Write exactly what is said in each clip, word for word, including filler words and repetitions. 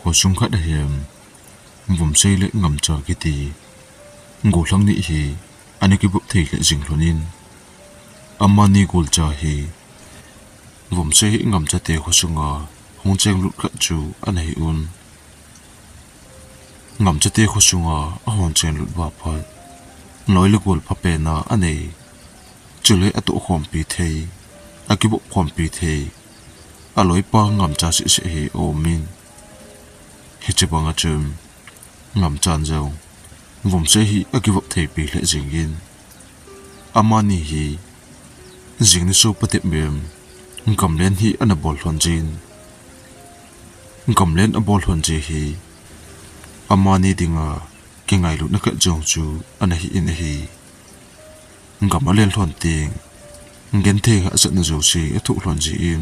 Khosung khat ahin, Vumsei le Ngamcha kiti gollhang ni hi ana kivop thei lheh jing lhonin, amani golcha hi Vumsei hi Ngamcha te khosunga hung chenglut khat chu ana hiun. Ngamcha te khosunga ahung chenglut uva pat, loi le gol phapen a anei, chule atoh khompi thei, akivop khompi thei, aloipa Ngamcha seh seh hi aumin. Hiche banga chun Ngamchan jong Vumsei hi akivop thei pi lheh jingin, amani hi jing nisopa tep bep gamlen hi ana bol lhon jin. Gamlen abol lhon ji hi amani dinga kingailutna khat jong chu ana hi in ahi. Gam alen lhon teng, genthei hahsatna jouse athoh lhon jin,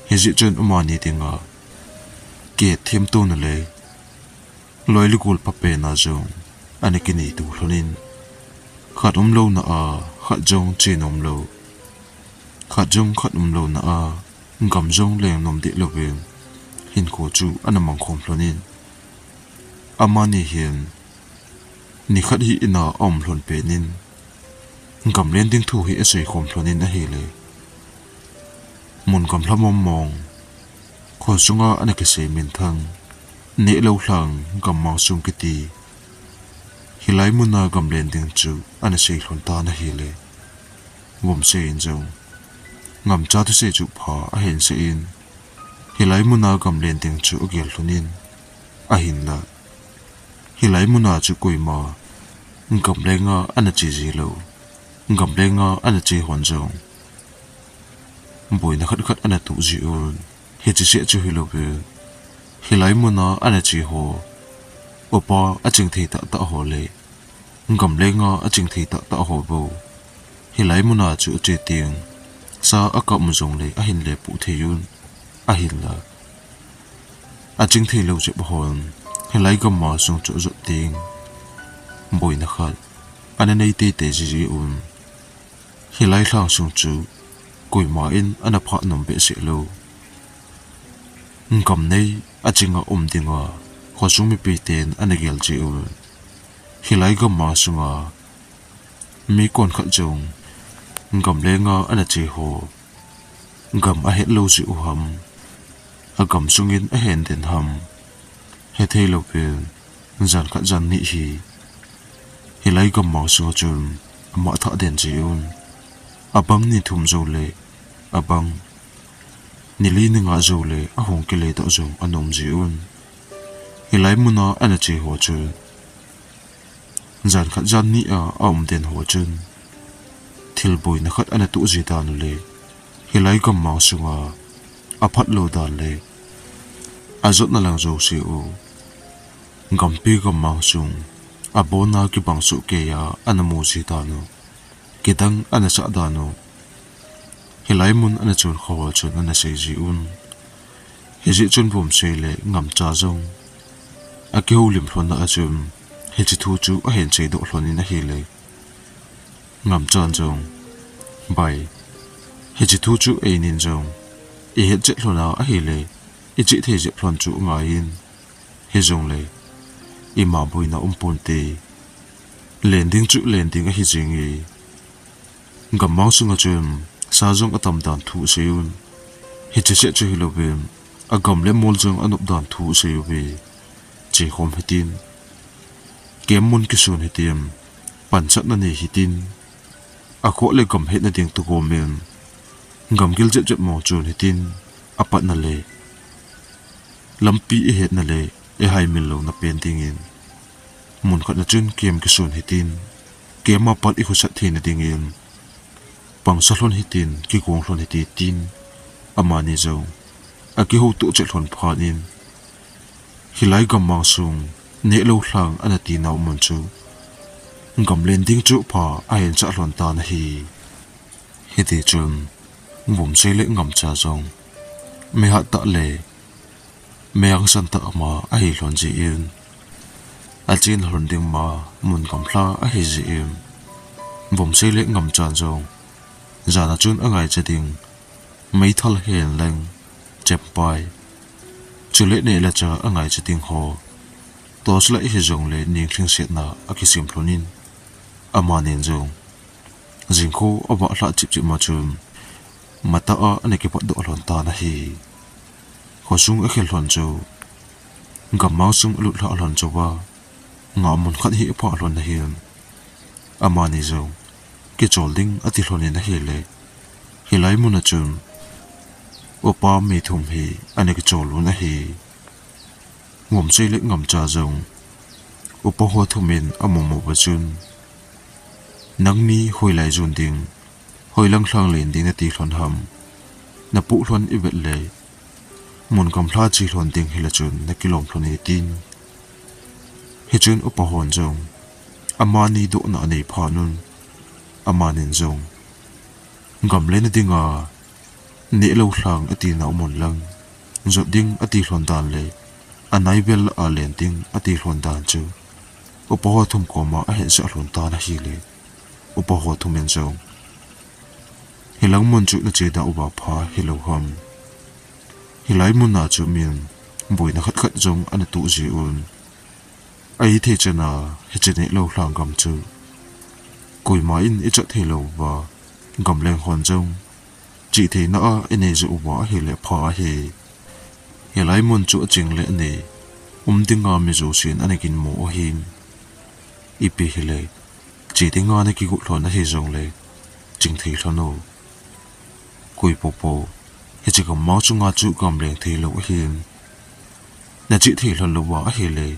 hijeh chun amani dinga kihetthemtona le loi le gol phapen a jong ana kinei to lhonin, khat umlouna a khat jong che nom lou, khat jong khat umlouna a gam jong leng nom deh louvin hinkho chu ana mangkhom lhonin, amani hin nikhat hi ina aum lhon penin, gamlen ding thu hi asei khom lhonin ahile, mun gamla mong mong, khosunga ana kisei minthang, nehlou lhang gammang sung kiti, hilai muna gamlen ding chu ana sei lhon tan ahile, Vumsei in jong Ngamcha thusei chu pha ahin seiyin, hilai muna gamlen ding chu agel lhonin, ahinla hilai muna chu koima gamlenga ana che ji lou, gamlenga ana che hon jong boina khat khat ana toh jiun, hiche seh chu hilouve, hilai muna ana che ho, upa aching thei tahtah ho le gamlenga aching thei tahtah ho bou, hilai muna chu ache teng, sa akap um jongle ahin lepoh thei un, ahinla aching thei lou jep hon hilai gammang sung chu ajot teng, boina khat ana nei teitei jiji un, hilai lhang sung chu koima in ana phah nom behseh lou. Gam nei achinga um dinga khosung mipiten ana gel jiun, hilai gammang sunga mi konkhat jong gamlenga ana che ho, gam ahet lou jeh u ham, agam sungin ahen den ham, hethei louvin, jan khat jan ni hi hilai gammang sunga chun ama thah den jiun, abang ni thum joule, abang ni li ni nga joule ahung kile tah jong ana um jiun, hilai muna ana che ho chun jan khat jan ni a aum den ho chun thil boina khat ana toh ji dan ule, hilai gammang sunga aphat lou dan le ajotna lang jouse u, gampi gammang sung abona kibang soh keiya ana mu ji dan u, kidang ana sah dan u, hilai mun ana chon kha ho chun ana sei jiun. Hijeh chun Vumsei le Ngamcha jong akihoulim lhonna a chun hiche thu chu ahin seidoh lhonin ahile, Ngamchan jong, bai, hiche thu chu einin jong ihet chet lhon a ahile, ichih thei jep lhon chu angaiyin, hijongle ima boina umponte, len ding chu len ding ahi jenge, gammang sunga chun sa jong atam dan thu aseiyun, hiche seh chu hilouvin, agam le mol jong anop dan thu aseiyuve, chekhom hitin, kemmun kisun hitin, pansatna nei hitin, akhoh le gam hetna ding toh komin, gamgil jep jep mong chon hitin, apatna le lampi ihetna le ihaimil louna pen dingin, mun khatna chun kem kisun hitin, kema pat ikhosat theina dingin, pangsa lhon hitin, kigong lhon hite tin, amani jong akihoutoh chet lhon phatnin, hilai gammang sung nehlou lhang ana tinau mun chu gamlen ding chu pha ahin sah lhon tan ahi. Hitichun Vumsei le Ngamcha jong mihat tah le mihangsan tah ama ahi lhon jeh in, achena lhon ding ma mun gamla ahi jeh in, Vumsei le Ngamchan jong jana chun angaicha ding meithal hen leng chempai, Chule neh le chah angaicha ding ho, torchlight hijongle ning lhingsetna akisem lhonin, amanin jong jingkho avah lhah chipchip ma chun matah a ana kipatdoh lhon tan ahi. Khosung akhel lhon chu, gammang sung alut lhah lhon chu va, ngahmun khat hi aphah lhon ahin, amani jong kichol ding ati lhonin ahile, hilai mun a chun upa mi thum hi ana kichol un ahi. Ngomsei le Ngamcha jong upa ho thumin amu mu uva chun, "Nangni hoilai jon ding, hoilang lhang len ding nati lhon ham? Napoh lhon ivet le mun gamla che lhon ding hile chun nakilom lhon e," tin. Hichun upa hon jong amani dohna anei phat un, amanin jong gamleng na dinga nehlou lhang atina mun lang jot ding ati lhon dan le anaivel a len ding ati lhon dan chu upa ho thum koma ahetsah lhon tan ahile, upa ho thumin jong, "Hilang mun chu nache da uva pha hilou ham? Hilai mun a chu min boina khat khat jong ana toh ji un. Ahithei chana hiche nehlou lhang gam chu koima in ichat thei lou uva, gamleng hon jong chihtheina a inei jo uva ahile pha ahi. Hilai mun chu aching le anei um dinga mi jousen ana ginmo u ahin, ipi hile che dinga nakigot lhon ahi jongle ching thei lhon u. Koi popo hiche gammang chunga chu gamleng thei lou ahin, nachih thei lhon louva ahile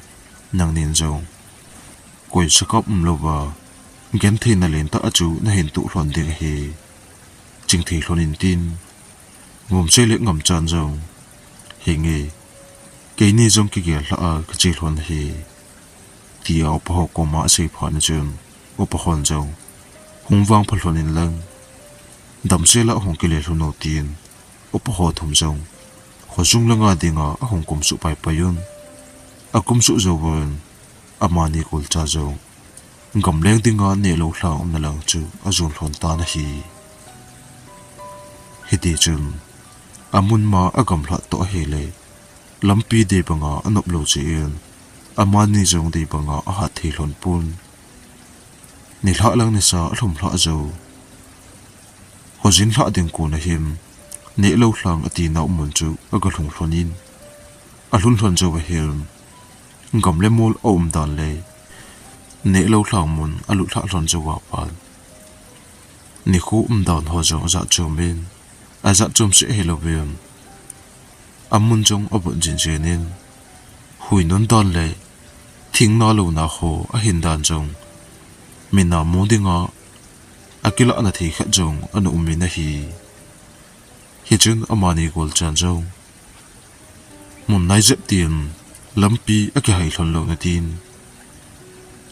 nangnin jong koi sakap umlouva gentheina lentah a chu nahin toh lhon ding ahi. Ching thei lhon in," tin. Ngomsei le Ngamchan jong, "Henge, keini jong kigel lhah a kache lhon ahi," tia upa ho koma asei phat na chun, upa hon jong, "Hung vangpha lhon in lang, damsel a hung kile lhon u," tin upa ho thum jong khosung langa dinga ahung kumsuh paipai un. Akumsuh jouvun, amani golcha jong gamleng dinga nehlou lhang umna lang chu ajon lhon tan ahi. Hitichun, amun ma agamlhat toh ahile, lampi dei banga anop lou jeh in, amani jong dei banga ahat thei lhon pon. Nilhah lang nisa alhum lhah jou, khojin lhah ding kon ahin, nehlou lhang atina um mun chu agalhung lhon in, alhun lhon jou ahin, gam le mol aum dan le nehlou lhang mun alut lhah lhon jou apat, nikho umdan ho jong ajat chom in, ajat chom seh ahilouvin, amun jong avot jingjin in, huinun dan le thingna louna ho ahin dan jong, mina mu dinga akilahna thei khat jong ana um in ahi. Hichun amani golchan jong, mun nai jep tin lampi akihai lhon louna din,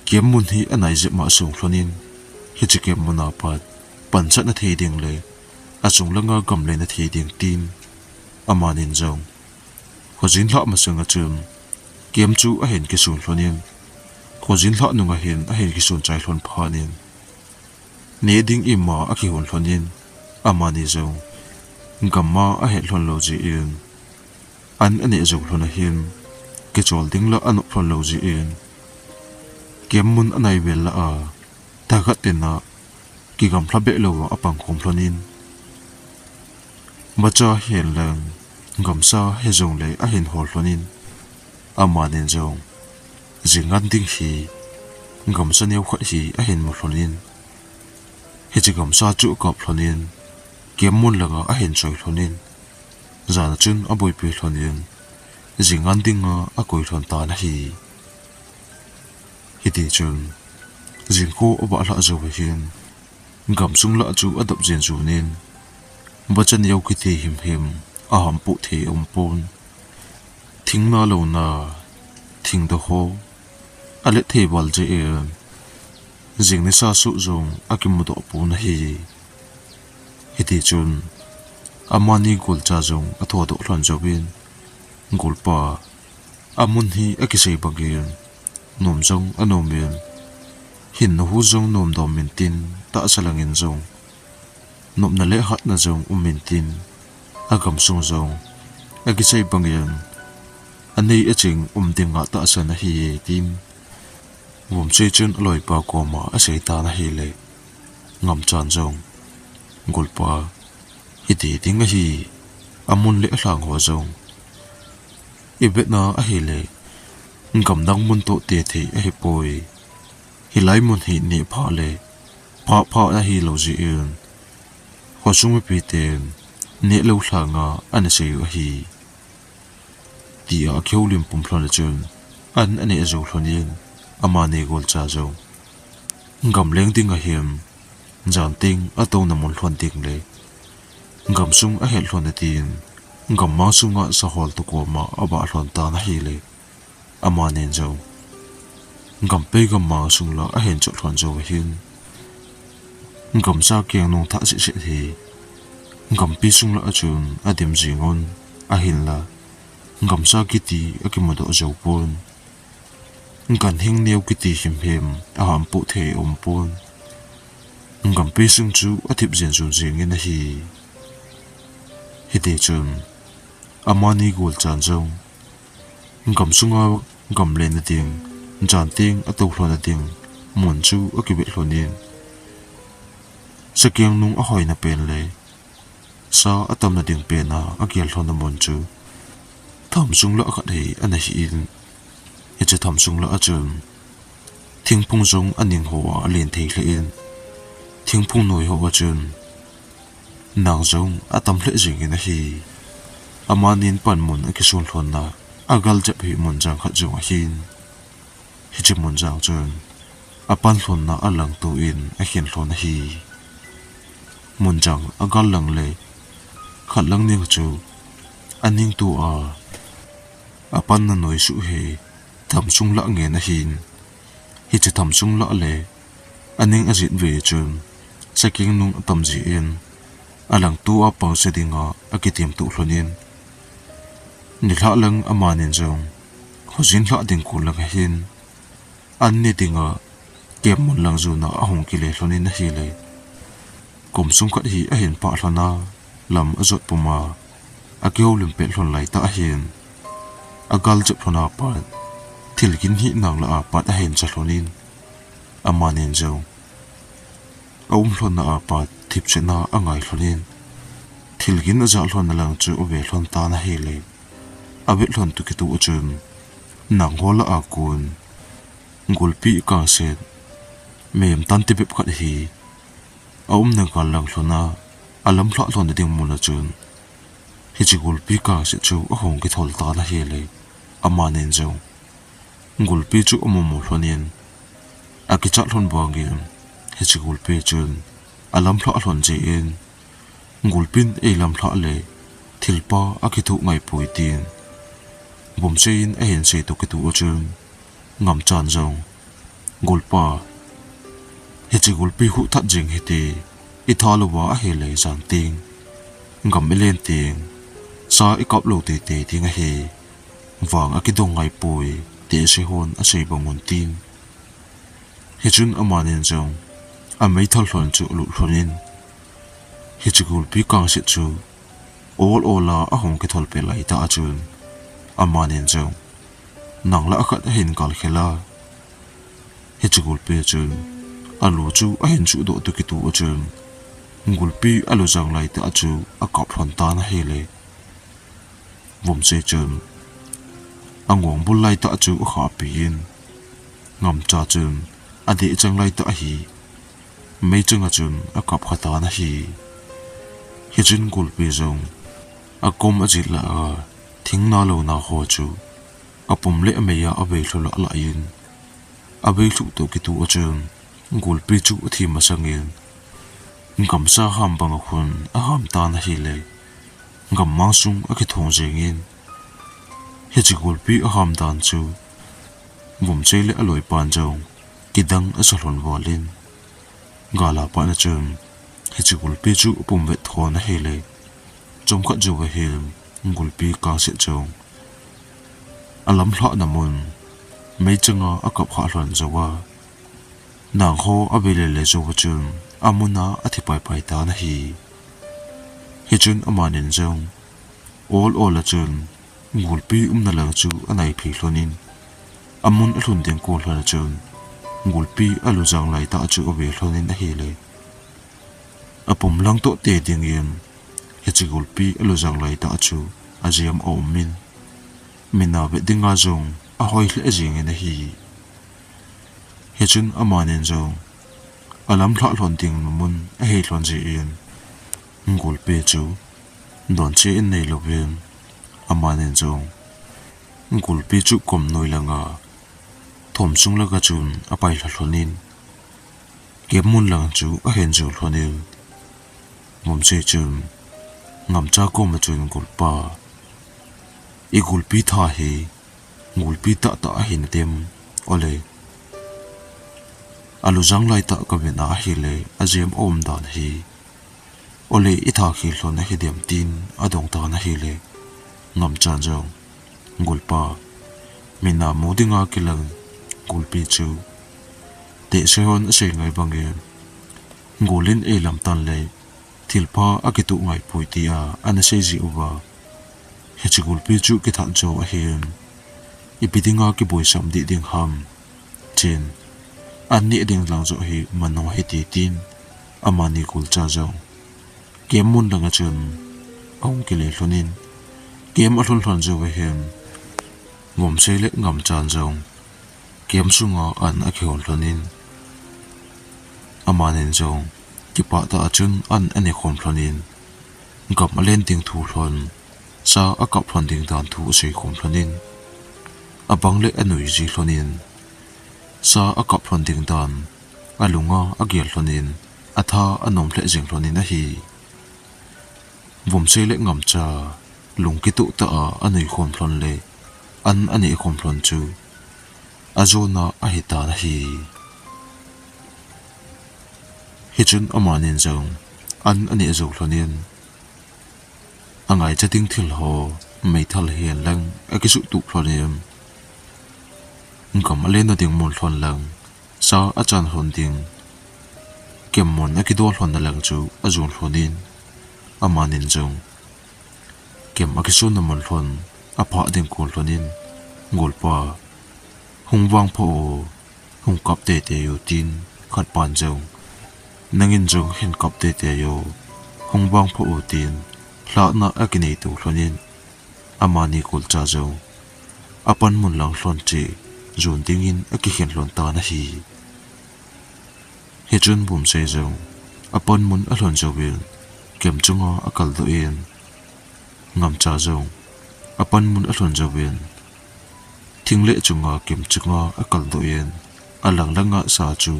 camp mun hi anai jep ma asong lhon in, hiche camp mun apat pansatna thei ding le achung langa gamleng na thei ding tin, amanin jong khojin lhah masang a chun camp chu ahin kisun lhon in, khojin lhah nung ahin ahin kisun chai lhon phat in, neh ding ima akihon lhon in, amani jong gam ma ahet lhon lou jeh in, an aneh jou lhon ahin, kichol ding la anop lhon lou jeh in, camp mun anai vel lah a, thakhat tina kigamlha beh louva apang khom lhon in, vacha hihen lang gamsa hijongle ahin hol lhon in, amanin jong jing ngan ding hi gamsa neo khat hi ahin mu lhon in, hiche gamsa chu akap lhon in, camp mun langa ahin choi lhon in, jan a chun aboipi lhon in, jing ngan dinga akoi lhon tan ahi. Hitichun, jingkho avah lhah jou ahin, gamsung lah chu adop jen jun in, vacha neo kiti himhim aham poh thei aum pon. Thingna louna, thingdoh ho alet thei val jeh in, jing nisa suh jong akimudoh pon ahi. Hitichun, amani golcha jong athodoh lhon jouvin, golpa, amun hi akisei bangin, nom jong anom in, hinna hu jong nom dom in tin, tahsa langin jong nopna le hatna jong um in tin, agamsung jong akisei bangin, anei aching um ding nga tahsan ahi e, tin Vumsei chun aloipa koma asei tan ahile, Ngamchan jong, Golpa, hiti ding ahi, amun le alhang ho jong ivetna ahile, gamdang mun toh te thei ahipoi. Hilai mun hi neh pha le pha pha ahilou jeh in, khosung mipi ten neh lou lhanga ana sei u ahi, tia akihoulim pum lhon a chun, an aneh jou lhon in, amani golcha jong, gamleng ding ahin, jan teng atouna mun lhon ding le gamsung ahet lhon a tin, gammang sunga sahol tu koma avah lhon tan ahile, amanin jong, gampei gammang sung lah ahin chot lhon jou ahin, gamsa kengnung thah seh seh hi gampi sung lah a chun adim jing un, ahinla gamsa kiti akimudoh jou pon, ganhing neo kiti himhim aham poh thei aum pon, gampi sung chu athip jen jun jingin ahi. Hiti chun, amani golchan jong, gamsunga gamlen na ding, jan teng atou lhon a ding mun chu akivet lhon in, sa kengnung ahoina pen le sa atamna ding pena agel lhon a mun chu thamsung lah khat hi ana hi in, hiche thamsung lah a chun thingphung jong aning hoa alen thei lheh in, thingphung noi hoa chun nang jong atam lheh jingin ahi. Amanin panmun akisun lhonna agal jep hi munjang khat jong ahin, hiche munjang chun apan lhonna alangto in akhen lhon ahi. Munjang agal lang le khat lang ning chu aning to a, apanna noi suh hi thamsung lah ngen ahin, hiche thamsung lah le aning ajit ve chun sa kengnung atam jeh in, alangto a pangse dinga akitem to lhon in, nilhah lang amanin jong khojin lhah ding kon lang ahin, an ne dinga kemmun lang jona ahung kile lhon in ahile, kum sung khat hi ahin pah lhon a, lam ajot puma akihoulim pet lhon lai tah ahin, agal jep lhon a pat thilgin hi nang lah a pat ahin cha lhon in, amanin jong aum lhonna a pat thipchetna angai lhon in, thilgin ajah lhonna lang chu ave lhon tan ahile, avet lhon toh kitoh a chun nang ho lah a kon gulpi kangset mem tan tibep khat hi aumna gal lang lhon a, alamlhah lhon na ding mun a chun hiche gulpi kangset chu ahung kithol tan ahile, amanin jong gulpi chu amu mu lhon in, akichat lhon vangin hiche gulpi chun alamlhah lhon jeh in, gulpin eilamlhah le thilpha akithoh ngai poi tin Vumsei in ahin sei toh kitoh a chun, Ngamchan jong, Golpa, hiche gulpi huhthat jing hite, itha louva ahile jan teng gam ilen teng sa ikap lou teitei ding ahi, vang akidong ngai poi, ti asei hon asei bang un tin. Hichun amanin jong ameithal lhon chu alut lhon in, hiche gulpi kangset chu ol ol a ahung kithol pet lai tah a chun, amanin jong nang lah khat ahin gal khel a, hiche gulpi chun alu chu ahin suhdoh toh kitoh a chun, gulpi alu jang lai tah a chu akap lhon tan ahile, Vumsei chun angong bul lai tah chu akhahpi in, Ngamcha chun adeh chang lai tah ahi, meichang a chun akap kha tan ahi. Hichun gulpi jong akom ajit lah a, thing na lou na ho chu apum le amei a avei lhu lah lah in, avei lhu toh kitoh a chun gulpi chu athi masang in, gamsa ham bang a khun aham tan ahile, gammang sung akithong jeng in, hiche gulpi aham dan chu Vumsei le aloipan jong kidang asa lhon val in, gal a pat na chun hiche gulpi chu apum vet thon ahile, chomkhat jouva hin gulpi kangset jong alamlhah na mun meichang a akap khah lhon jou a, nang ho avei le le jouva chun amun a athi pai pai tan ahi. Hichun amanin jong ol ol a chun Gulpi umna lang chu anai phei lhonin, amun alhun ding kon lhon a chun, gulpi alujang lai tah chu ave lhonin ahile, apum lang toh te dingin, hiche gulpi alujang lai tah chu ajem aumin, mina vet dinga jong ahoi lheh jengin ahi. Hichun amanin jong alamlhah lhon ding mun ahei lhon jeh in, gulpi chu donche in neilouvin, amanin jong gulpi chu kom noi langa thom sung langa chun apai lha lhonin, camp mun lang chu ahin jou lhonin, Vomsei chun Ngamcha koma chun, "Gulpa, i gulpi tha hi gulpi tahtah ahi natem, ole, alujang lai tah kavet a ahile ajem aum dan hi, ole, i tha khel lhon ahi dem?" tin adong tan ahile, Ngamchan jong, "Gulpa, mina mu dinga kilang gulpi chu, tehse hon asei ngai bangin, gul in eilam tan le thilpha akituh ngai poi," tia ana sei ji uva, hiche gulpi chu kithat jo ahin, ipi dinga kiboisam dih ding ham, tin, an neh ding lang joh hi manung hite, tin, amani gulcha jong camp mun langa chun ahung kile lhonin, camp alhun lhon jou ahin, Vomsei le Ngamchan jong camp sunga an akihon lhonin, amanin jong kipah tah a chun an ane khom lhonin, gam alen ding thu lhon, sa akap lhon ding dan thu asei khom lhonin, abang le anui ji lhonin, sa akap lhon ding dan alunga agel lhonin, atha anom lheh jeng lhonin ahi. Vomsei le Ngamcha lung kituh tah a anui khom lhon le an ane khom lhon chu ajona ahi tan ahi. Hichun amanin jong an ane jou lhonin, angaicha ding thil ho meithal hihen lang akisuh tup lhonin, gam alen na ding mun lhon lang, sa achan lhon ding camp mun akido lhon na lang chu ajon lhonin, amanin jong camp akisonna mun lhon aphah ding kon lhonin, "Gulpa, hung vangpha o, hung kap teitei o," tin khat pan jong, "Nangin jong hin kap teitei o, hung vangpha o," tin lhahna akinei to lhonin, amani gulcha jong apan mun lang lhon cheh jon dingin akikhen lhon tan ahi. Hichun Vomsei jong apan mun alhon jouvin camp chunga akaldoh in, Ngamcha jong apan mun alhon jouvin thingleh chunga camp chunga akaldoh in, alang langa sa chu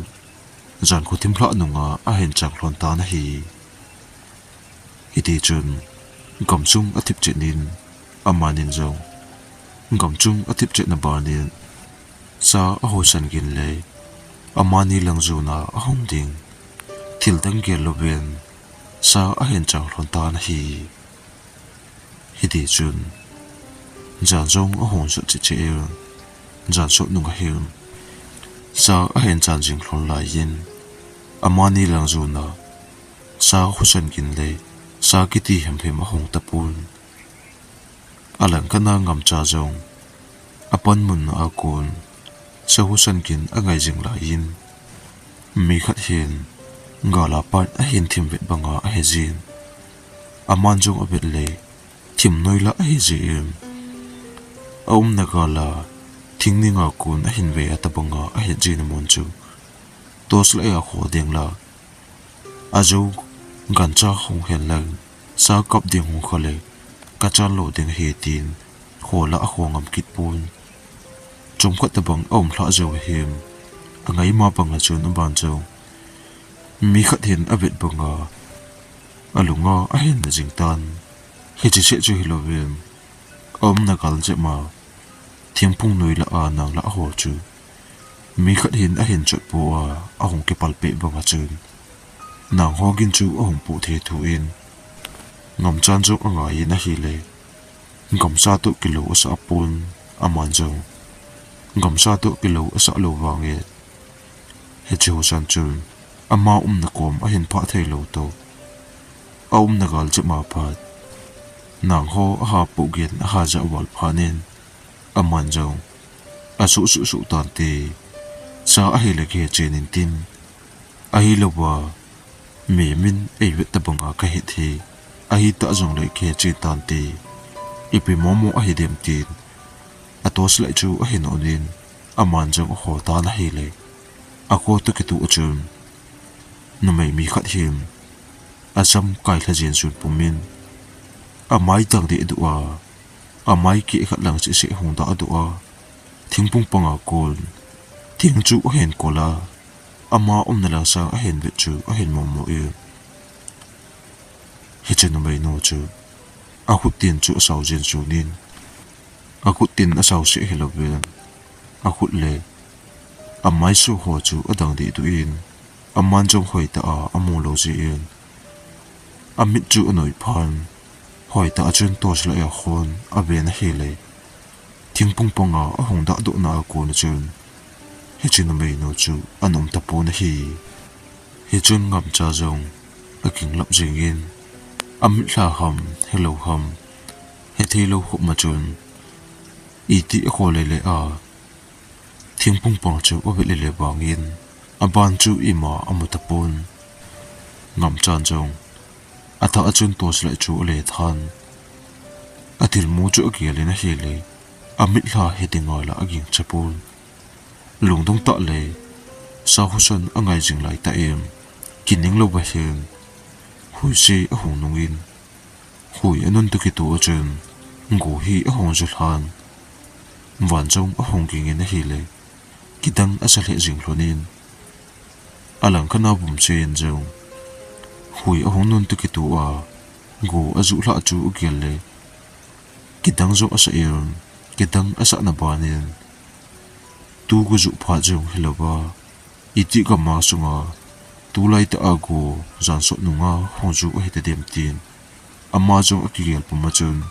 jankho thim lhah nunga ahin chang lhon tan ahi. Hitichun gamsung athip chet in, amanin jong gamsung athip chetna banin sa ahosan gin le amani lang jona ahung ding thil dang gel louvin sa ahin chang lhon tan ahi. Hitichun jan jong ahung sot chet chet in, jan sot nung ahin sa ahin chan jing lhon laiyin, amani lang jona sa ahosan gin le sa kiti hemhem ahung tapon. Alang khat'a Ngamcha jong apan mun a kon sa ahosan gin angai jing laiyin, mi khat hin gal a pat ahin thim vet banga ahe jin, aman jong avet le thim noi la ahi jin, aumna gal a thing ning a kon ahin ve a tabanga ahe jin, amun chu torch light a kho ding la, ajo gancha hung hen lang, sa kap ding hung kha le kachan lou ding ahi tin, kho la akho ngam kit pon. Chomkhat tabang aum lhah jou ahin, angaima banga chun aban jong mi khat hin avet banga alunga ahin na jing tan. Hiche seh chu hilouvin, aumna gal jep ma thingphung noi la a nang la aho chu mi khat hin ahin chot po a, ahung kipal peh banga chun nang ho gin chu ahung poh thei thu in, Ngamchan jong angai in ahile, gamsa toh kilou asah pon, aman jong gamsa toh kilou asah lou vangin, hiche ahosan chun ama umna kom ahin phah thei lou toh, aumna gal jep ma pat Nang ho aha poh gin aha jah val phat in, aman jong asuh suh suh tante, sa ahile kihe chen in tin, ahilouva, mi min eivet tabanga kahet hi, ahitah jongle kihe chen tante, ipi momo ahi dem tin, a torchlight chu ahin on in, aman jong aho tan ahile, akho toh kitoh a chun, numei mi khat hin, ajam kai lha jeng sun pum in, amai tang deh duh a, amai keh khat lang seh seh hung dah duh a, thingphung panga kon, thing chu ahin kol a, ama umna lang sang ahin vet chu ahin momo in. Hiche numeinu chu, akhut tin chu asao jeng sun in, akhut tin asao seh hilouvin, akhut le amai suh ho chu adang deh duh in, aman jong hoitah a amu lou jeh in, amit chu anoi phat in, hoitah a chun torchlight a khon aven ahile, thingphung panga ahung dah dohna a kon a chun, hiche numeinu chu ana um tapon ahi. Hichun Ngamcha jong akinglap jeng in, amit lha ham, helou ham, hethei lou khop ma chun, iti akho lele a, thingphung pang chu avet lele vangin, aban chu ima amu tapon. Ngamchan jong, athah a chun torchlight chu ale than, athilmu chu agel in ahile, amit lha heti ngai la aging chapon. Lungdong tah le, sahusan angai jing lai tah in, kining louva hin, huise ahung nung in, hui anun toh kitoh a chun, go hi ahung ju lhan. Van jong ahung ging in ahile, kidang asa lheh jing lhon in, alang khat a vum chen jong, hui ahung nun toh kitoh a, go aju lhah chu agel le, kidang jong asa in, kidang asahna ban in, tu go ju phat jong hilouva, iti gam a sunga, tulai tah a go, jan sot nunga hung ju ahi tadem tin, ama jong akigel pum a chun,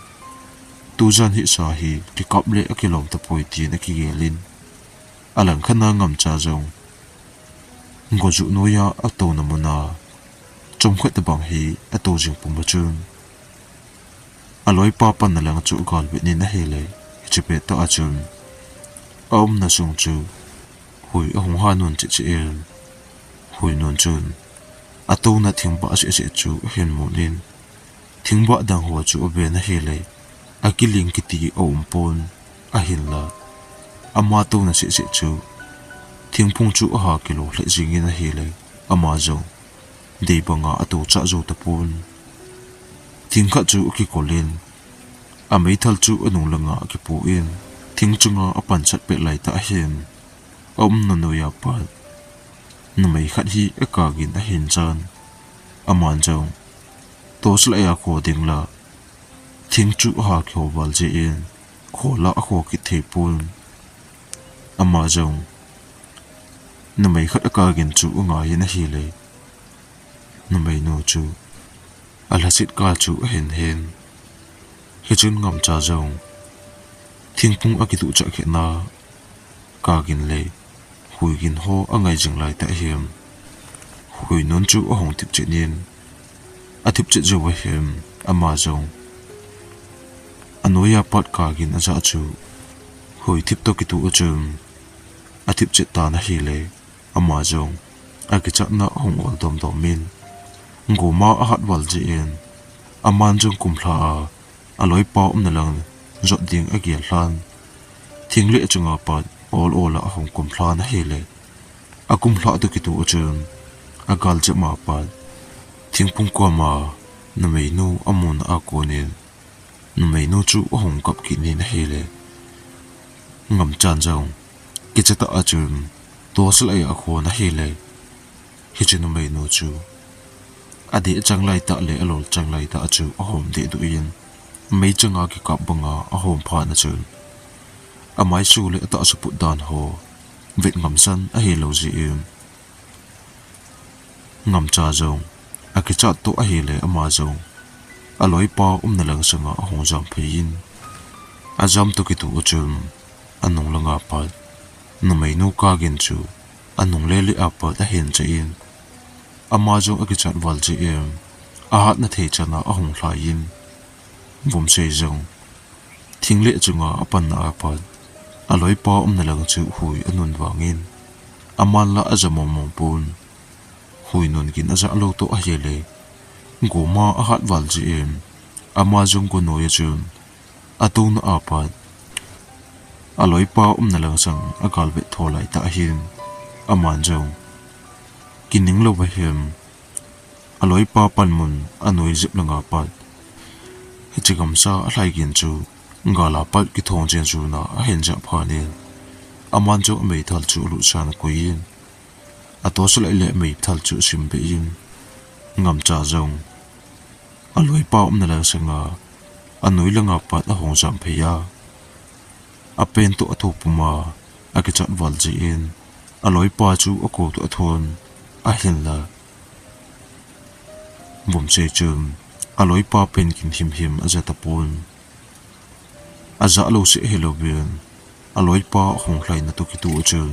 tujan hisa hi kikap le akilom tapoi tin akigel in, alang khat a Ngamcha jong, go ju noiya atouna mun a, chomkhat tabang hi atou jing pum a chun, aloipa panna lang chu agal vet in ahile, hiche pettah a chun, aumna sung chu, hui ahung ha nun cheh cheh in, hui nun chun, atouna thingbah seh seh chu ahin mun in, thingbah dang ho chu aven ahile, akiling kiti aum pon, ahinla, ama touna seh seh chu, thingphung chu aha kilo lheh jing in ahile, ama jong, dei banga atou chah jou tapon. Thing khat chu akikol in, ameithal chu anung langa akipoh in, thing chunga apansat pet lai tah hin, aumna noiya pat, numei khat hi akagin ahin chan. Aman jong, torchlight a kho ding la, thing chu aha kiho val jeh in, kho la akho kit thei pon. Ama jong, numei khat akagin chu angai in ahile, numeinu chu, alhasit kah chu ahin hen. Hichun Ngamcha jong, thingphung akituh chah khetna, kagin le, hui gin ho angai jing lai tah hin, hui nun chu ahung thip chet in, athip chet jouva hin, ama jong, anoiya pat kagin ajah chu, hui thip toh kitoh a chun, athip chet tan ahile, ama jong, akichatna ahung ol dom dom in, goma ahat val jeh in, aman jong kumlha a, aloipa umna lang jot ding agel lhan. Thing le chunga pat ol ol a ahung kumlhan ahile, akumlha toh kitoh a chun, agal jep ma pat, thingphung koma, numeinu amuna a kon in, numeinu chu ahung kap kit in ahile, Ngamchan jong, kicha tah a chun, torchlight a akhon ahile, hiche numeinu chu, adeh chang lai tah le alol chang lai tah chu ahom deh duh in, meichang a kikap banga ahom phat na chun, amaisu le atahsa put dan ho, vet ngamsan ahilou jeh in, Ngamcha jong, akichat toh ahile ama jong, aloipa umna lang sanga ahung jam phei in, ajam toh kitoh a chun, anung langa pat, numeinu kagin chu, anung lele a pat ahin chah in, ama jong akichat val jeh in, ahatna thei chan a ahung lhai in, Vumsei jong thing le chunga apanna apat, aloipa umna lang chu hui anun vangin, aman la aja mong mong pon. Hui nun gin aja lou toh ahile, goma ahat val jeh in, ama jong go noiya chun, atouna apat, aloipa umna lang sang agal vet tho lai tah ahin, aman jong kining lou va hin, aloipa panmun anoi jep langa pat, hiche gamsa alhai gin chu, gala pat kithong chen chuna ahin jah phat in, aman jong ameithal chu alut san akoiyin, atorch light le ameithal chu asim beh in, ngamcha jong aloipa umna lang sanga anoi langa pat ahung jam phei a, apen toh atho puma akichat val jeh in, aloipa chu ako toh athon ahinla, Vumsei chun aloipa pen gin him him aja tapon. Aja lou seh ahilouvin, aloipa ahung lhaina toh kitoh chun,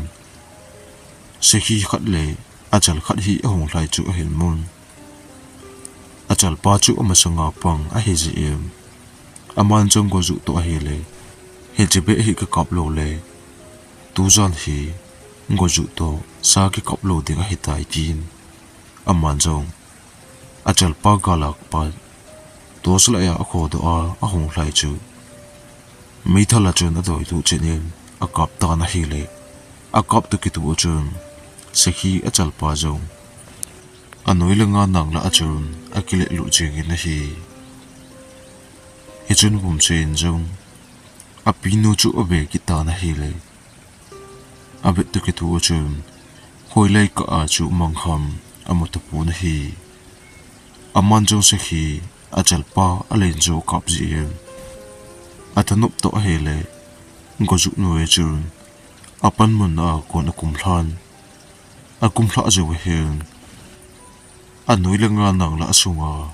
sakhi khat le achal khat hi ahung lhai chu ahin mun. Achalpa chu amasanga pang ahi jeh in, aman jong go ju toh ahile, hiche beh hi kakap lou le, tujan hi go ju toh sa kikap lou ding ahitai tin, aman jong achalpa gala pat torch light a akhodoh a ahung lhai chu, meithal a chun adoi tuh chen in akap tan ahile, akap toh kitoh chun, sakhi achalpa jong anoi langa nang lah a chun akile lut jeng in ahi. Hichun Vumsei in jong apinu chu ave kit tan ahile, avet toh kitoh chun, hoilai kah a chu mang ham amu tapon ahi. Aman jong sakhi achalpa alen jo akap jeh in, athanop toh ahile, go ju noiya chun, apanmun a kon akum lhan, akum lhah jou ahin, anoi langa nang lah sunga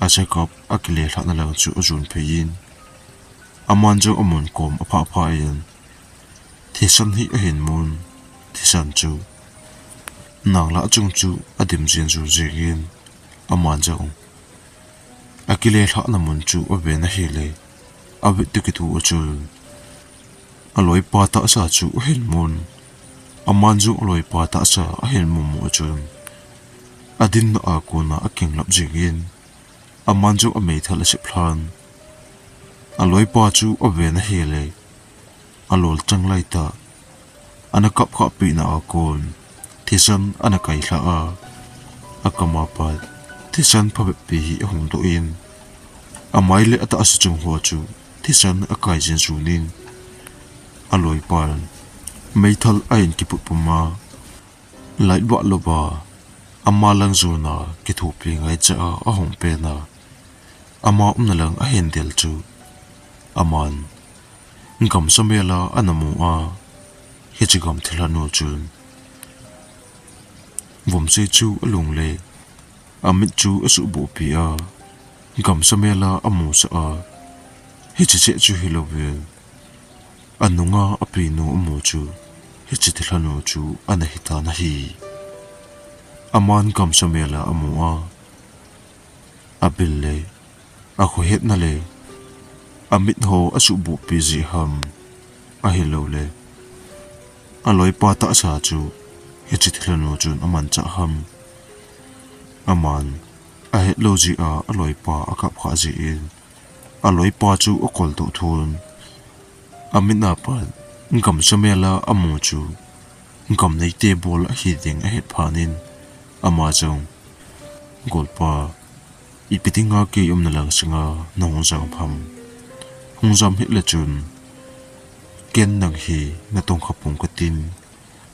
achakap akile lhahna lang chu ajon phei in, aman jong amun kom aphah phah in, thisan hi ahin mun, thisan chu nang lah chung chu adim jen jun jeng in, aman jong akile lhahna mun chu aven ahile, avet toh kitoh chun, aloipa tahsa chu ahin mun. Aman jong aloipa tahsa ahin mu mu chun, adinna a kona akinglap jeng in, aman jong ameithal asep lhan. Aloipa chu aven ahile, alol chang lai tah, ana kap khah pehna a kon thisan ana kai lhah a, akam a pat thisan phabep pi hi ahung doh in, amai le atahsa chung ho chu thisan akai jin jun in, aloipan meithal ahin kiput puma, light vah louva ama lang jona kithopi ngaicha a ahung pen a, ama umna lang ahin del chu, aman gamsa mel a ana mu a, hiche gam thilha nu chun Vumsei chu alung le amit chu asuhboh pi a, gamsa mel a amusah a, hiche cheh chu hilouvin, anunga apinu amu chu hiche thilha nu chu ana hitan ahi. Aman gamsa mel a amu a, abil le akhohetna le amit ho asuhboh pi jeh ham, ahilouleh aloipa tahsa chu hiche thilha nu chun amanchah ham. Aman ahetlou jeh a aloipa akap khah jeh in, aloipa chu akol doh thon, amit a pat gamsa mel a amu chu gam neite bol ahi ding ahet phat in, ama jong, Golpa, ipi dinga kei umna lang sanga nahung jam ham? Hung jam hih le chun, ken nang hi natong kha pong katin,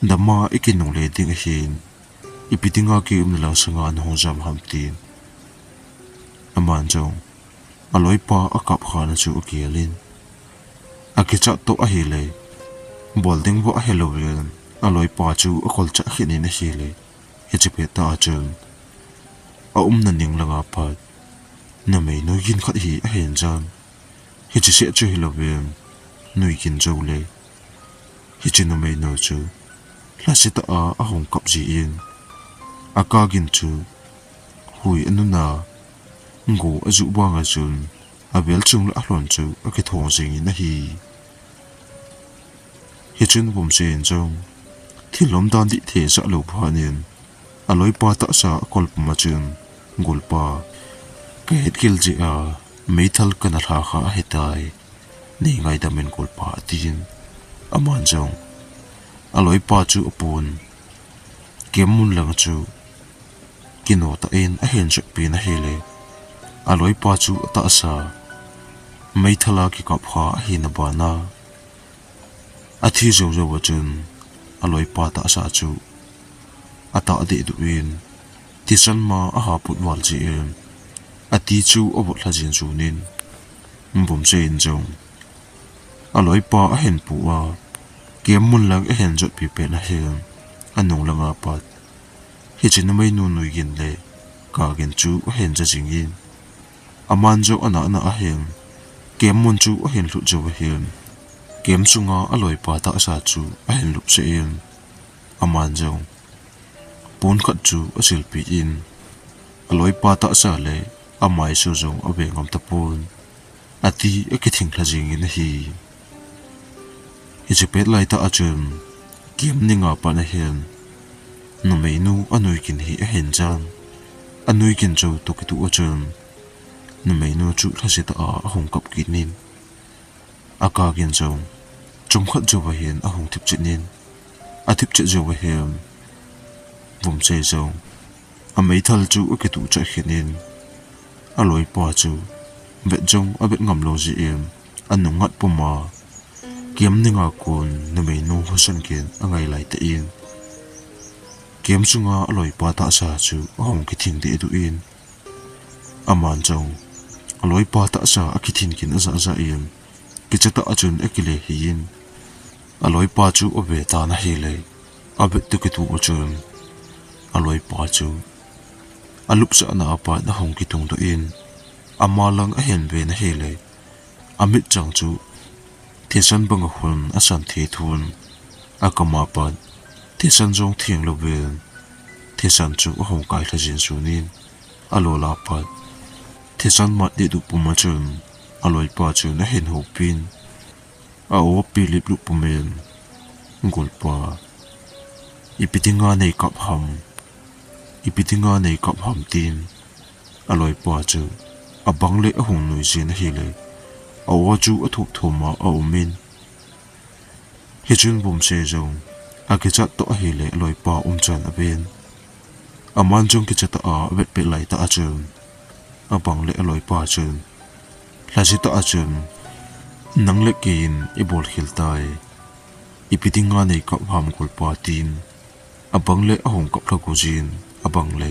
dama ikinungle ding ahin, ipi dinga kei umna lang sanga nahung jam ham, tin aman jong aloipa akap khahna chu agel in, akichat toh ahile, bol ding vah ahelouvin, aloipa chu akolchah khen in ahile, hiche pettah a chun aumna ning langa pat numei noi gin khat hi ahin jan. Hiche seh chu hilouvin, nui gin jou le, hiche numeinu chu lhasetah a ahung kap jeh in, akap gin chu hui anun a, go ajuh vanga chun avel chung le alhon chu akithong jingin ahi. Hichun Vumse in jong thil lom dan dih thei sah lou phat in aloipa tahsa akol pum a chun, "Golpa, kahet kil jeh a meithal kana lha kha ahitai. Nei ngaidam in golpa," atin. Aman jong aloipa chu apun, camp mun lang chu kino tah in ahin jotpi in ahile, aloipa chu atahsa meithal a kikap kha ahina bana, athi jou jou a chun aloipa tahsa chu atah dehduh in thisan ma ahaput val jeh in ati chu avot lha jin jun in, Vumse in jong aloipa ahin pu a, camp mun lang ahin jotpi pet ahin, anung langa pat hiche numeinu Nuigin le Kagin chu ahin ja jingin, aman jong anah nah ahin camp mun chu ahin lhut jou ahin, camp sunga aloipa tahsa chu ahin lupsah in, aman jong pon khat chu asilpi in, aloipa tahsa le amaisu jong ave ngam tapon, ati akithing lha jingin ahi. Hiche pet laitah a chun camp ni nga pat ahin, numeinu aNuigin hi ahin jan. ANuigin chu toh kitoh a chun numeinu chu lhasetah a ahung kap kit in, aKagin jong chomkhat jou ahin ahung thipchet in, athipchet jou ahin, Vumse jong ameithal chu akituh chat khin in, aloipa chu vet jong avet ngam lou jeh in, anung ngat puma camp ni nga kon numeinu Hosangin angai laitah in, camp sunga aloipa tahsa chu ahung kithing dehduh in, aman jong aloipa tahsa akithing kin ajah jah in, kicha tah a chun akile hih in, aloipa chu ave tan ahile, avet toh kitoh a chun aloipa chu alupsahna a pat ahung kitungdoh in, ama lang ahin ven ahile, amit chang chu thisan banga hun asan thethun, akam a pat thisan jong theng louvin thisan chu ahung kai lha jin jun in, alol a pat thisan mat dehduh puma chun aloipa chun ahin houpin, a-o apilip lup pumin, "Golpa, ipi dinga nei kap ham, ipi dinga nei kap ham?" tin aloipa chu abang le ahung nui jin ahile, a-o chu athup thum a aumin, hichun Vumse jong akichat toh ahile aloipa umchan aven. Aman jong kicha tah a avet pet laitah a chun, abang le aloipa chun, lhasetah a chun, "Nang le kei in ibol khel tai, ipi dinga nei kap ham golpa?" tin abang le ahung kap lha gu jin, abang le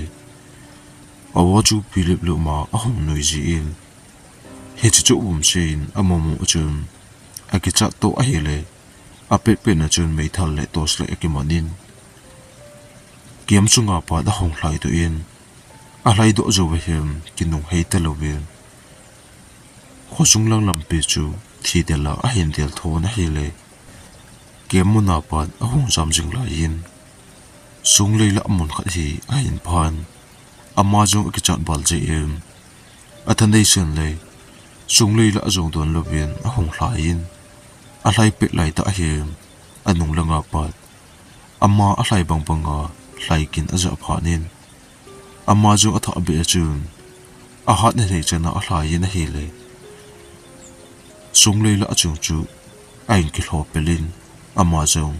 a-o chu pilip lup ma ahung nui jin, hiche chu Vumse in amu mu a chun, akichat toh ahile, apet pet na chun meithal le torch light akiman in, camp sunga pat ahung lhaidoh in, alhaidoh jou ahin kinung hei talouvin, khosung lang lampi chu thidel a ahin del thon ahile, camp mun a pat ahung jam jing laiyin, Songlei lah mun khat hi ahin phan. Ama jong akichat val jeh in, athanei sen le Songlei lah jong don louvin ahung lhai in, alhai pet laitah ahin, anung langa pat ama alhai bang banga lhai kin ajah phat in, ama jong athah beh a chun, ahat nathei chan a alhai in ahile, Songlei lah chung chu ahin kilho pel in, ama jong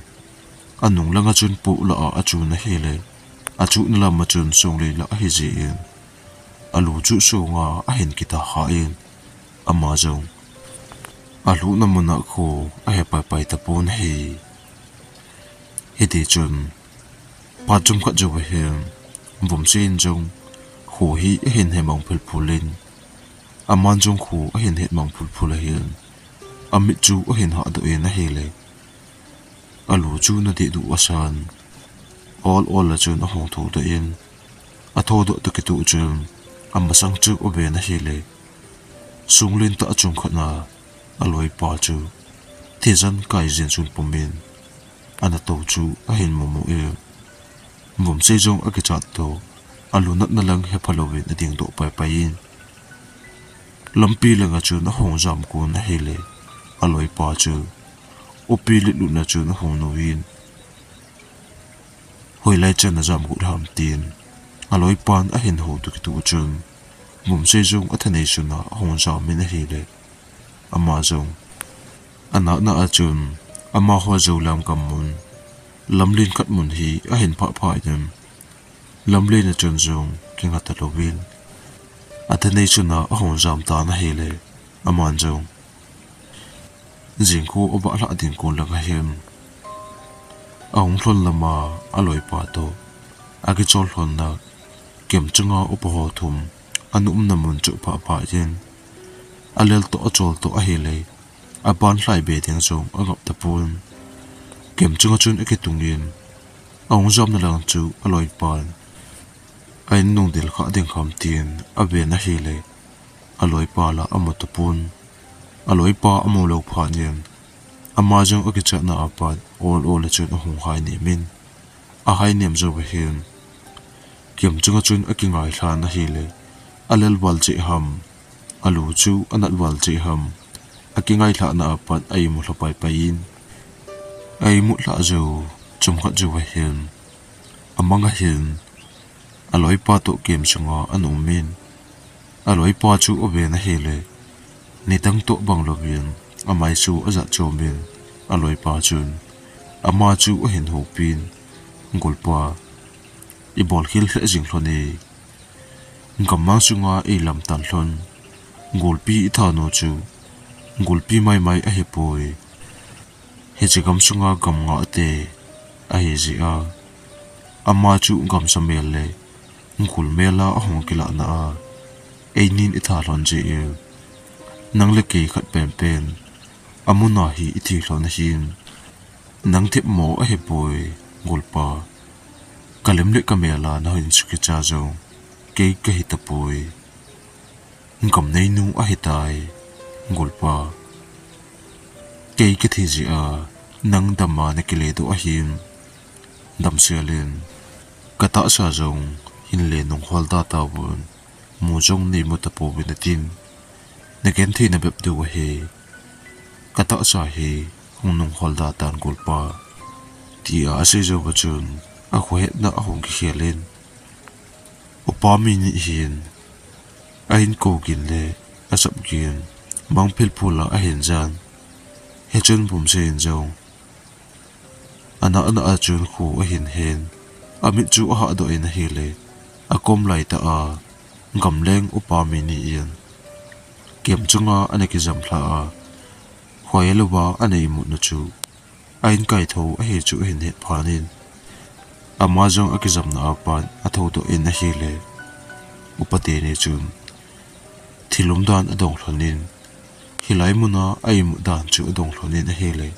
anung langa chun poh lah a achun ahile, achuhna lam a chun Songlei lah ahi jeh in, alu chu songa ahin kitah kha in, ama jong alhuhna mun a khu ahe paipai tapon ahi. Hiti chun, phat chomkhat jou ahin, Vumse in jong kho hi ahin hemang phulphul in, aman jong kho ahin hetmang phulphul ahin, amit chu ahin hahdoh in ahile, alu chu nadeh duh asan, ol ol a chun ahung thodoh in, athodoh toh kitoh chun, amasang chu aven ahile, sunglen tah chomkhat na aloipa chu thisan kai jeng chun pumin, anato chu ahin mumu in, Vumse jong akichat toh, alu natna lang hepha louvin adingdoh paipai in, Lampi langa chun ahung jam kon ahile, aloipa chu upi lit lutna chun ahung nouvin, hoilai chan najam got ham tin, aloipan ahin hou toh kitoh chun, Vumsei jong athanei chun ahung jam in ahile, ama jong anatna a chun, amaho jou lam gam mun, lamlen khat mun hi ahin phah phah in, lamlen a chun jong kinga talouvin, athanei chun ahung jam tan ahile, aman jong jingkho avah lhah ding kon langa hin, ahung lhon lama aloipa toh akichol lhonna camp chunga upa ho thum ana umna mun chu phah phah in, alel toh achol toh ahile, aban lhai be ding jong angap tapon. Camp chunga chun akitungin, ahung jamna lang chu aloipan a-in nung dil kha ding ham tin aven ahile, aloipa la amu tapon. Aloipa amu lou phat in, ama jong akichatna a pat ol ol a chun ahung hai nem in, ahai nem jouva hin, camp chunga chun akingai lhan ahile, alel val cheh ham, alu chu anat val cheh ham, akingai lhahna a pat a-imu lha pai pai in, a-imu lhah jou chomkhat jouva hin, amanga hin, aloipa toh camp chunga ana um in, aloipa chu aven ahile, nidang toh bang louvin, amai chu ajat chom in, aloipa chun ama chu ahin houpin, Golpa, ibol khel lheh jing lhon e, gammang chunga eilam tan lhon, golpi ithat u chu golpi maimai ahipoi. Hiche gam sunga gam ngah te ahi jeh a, ama chu gamsa mel le gul mel a ahung kilahna a, einin ithat lhon jeh in, nang le kei khat penpen, amun a hi ithi lhon ahin, nang themmo ahipoi, Golpa. Kalem le kamel a nahin sukicha jong kei kahi tapoi. Gam neinu ahitai, Golpa. Kei kathi jeh a, nang dam a nakile doh ahin, damsel in, katahsa jong hinle nung hol da tauvin, mu jong neimu tapouvin atin, nagenthei na bep diu ahi, katahsa hi hung nung hol da tan, Golpa, tia asei jouva chun, akhohetna ahung kikhel in, upa mi ni hin, ahin kou gin le asap gin, mangphel phul a ahin jan. Hichun Vumsei in jong, anah anah a chun khu ahin hen, amit chu ahah doh in ahile, akom lai tah a, gamleng upa mi ni in, camp chunga ana kijam lha a, khoi louva ana imut na chu, a-in kaitho ahi chu ahin het phat in, ama jong akijamna a pat athou doh in ahile, upa teni chun thil umdan adong lhon in, hilai mun a a-imut dan chu adong lhon in ahile,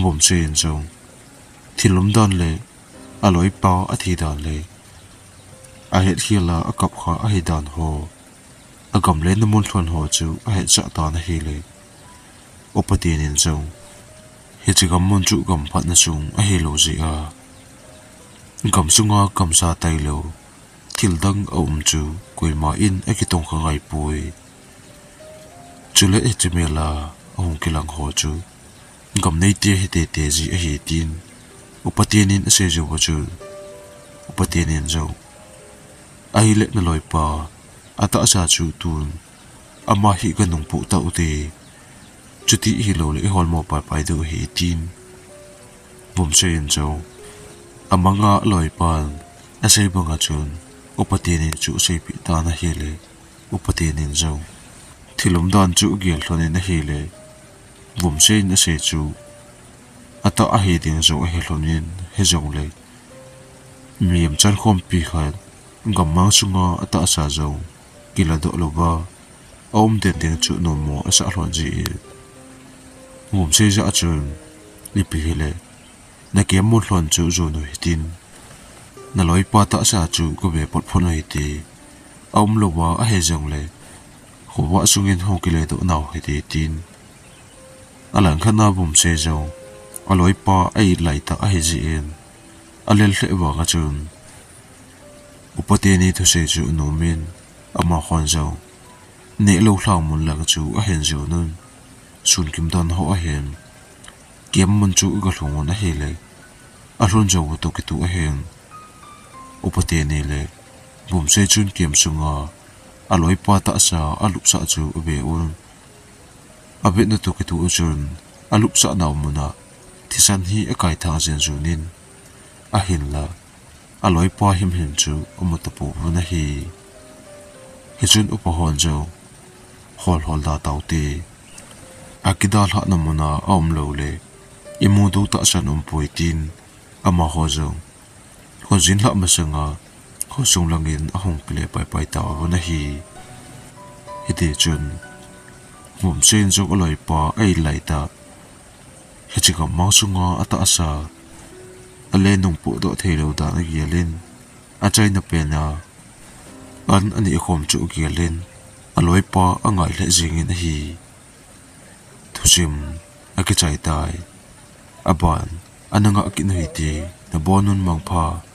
Vumsei in jong thil umdan le aloipa athi dan le ahetkhel a akap kha ahi dan ho, agamlen na mun lhon ho chu ahetsah tan ahile, upa teni in jong, hiche gam mun chu gam phatna sung ahilou jeh a, gam sunga gamsa tailou thil dang aum chu koima in akitong kha ngaipoi. Chule hiche mel a ahung kilang ho chu gam neite hi tete ji ahi tin, upa teni in asei jouva chun, upa teni in jong, ahile naloipa atahsa chu tun ama hi kanung poh tau te, chuti hilou le iholmo paipai diu ahi tin, Vumsei in jong, amanga aloipan asei banga chun, upa teni chu aseipeh tan ahile, upa teni in jong thil umdan chu agel lhon in ahile, Vumsei in asei chu atah ahi ding jong ahi lhon in, hijongle mihem chankhompi khat, gammang sunga atahsa jong kiladoh louva aum den ding chu nommo asah lhon jeh in, Vumsei jah a chun, ipi hile, nakemmu lhon chu jon u hitin, naloipa tahsa chu kave potphot u hite, aum louva ahi jongle, khovah sungin hung kiledoh nau hite tin, alangkhat a Vumsei jong aloipa a-it laitah ahi jeh in, alel lheh vanga chun, upa teni thusei chu anom in, amakhon jong Nehlou lhang mun lang chu ahin jou un, sun kim dan ho ahin, kem mun chu aga lhung un ahile, alhun jou u toh kitoh ahin, upa teni le Bumsei chun kem sunga aloipa tahsa alupsah chu ave un. Avetna toh kitoh chun alupsah nau muna thisan hi akai thang jen jun in, ahinla aloipa himhim chu amu tapouvin ahi. Hichun upa hon jong, hol hol da taute, akidalhahna muna aum lou le, imu diu tahsan umpoi tin, amaho jong khojin lhah masanga khosung langin ahung kile paipai tauvin ahi. Hitichun Bumsei in jong aloipa a-it laitah, hiche gammang sunga atahsa, alen nung pohdoh theilou dan agel in, achaina pena an aneh khom chu agel in, aloipa angai lheh jengin ahi. Thusim akichai tai. Aban ana ngah kit u hite, nabon un mangpha.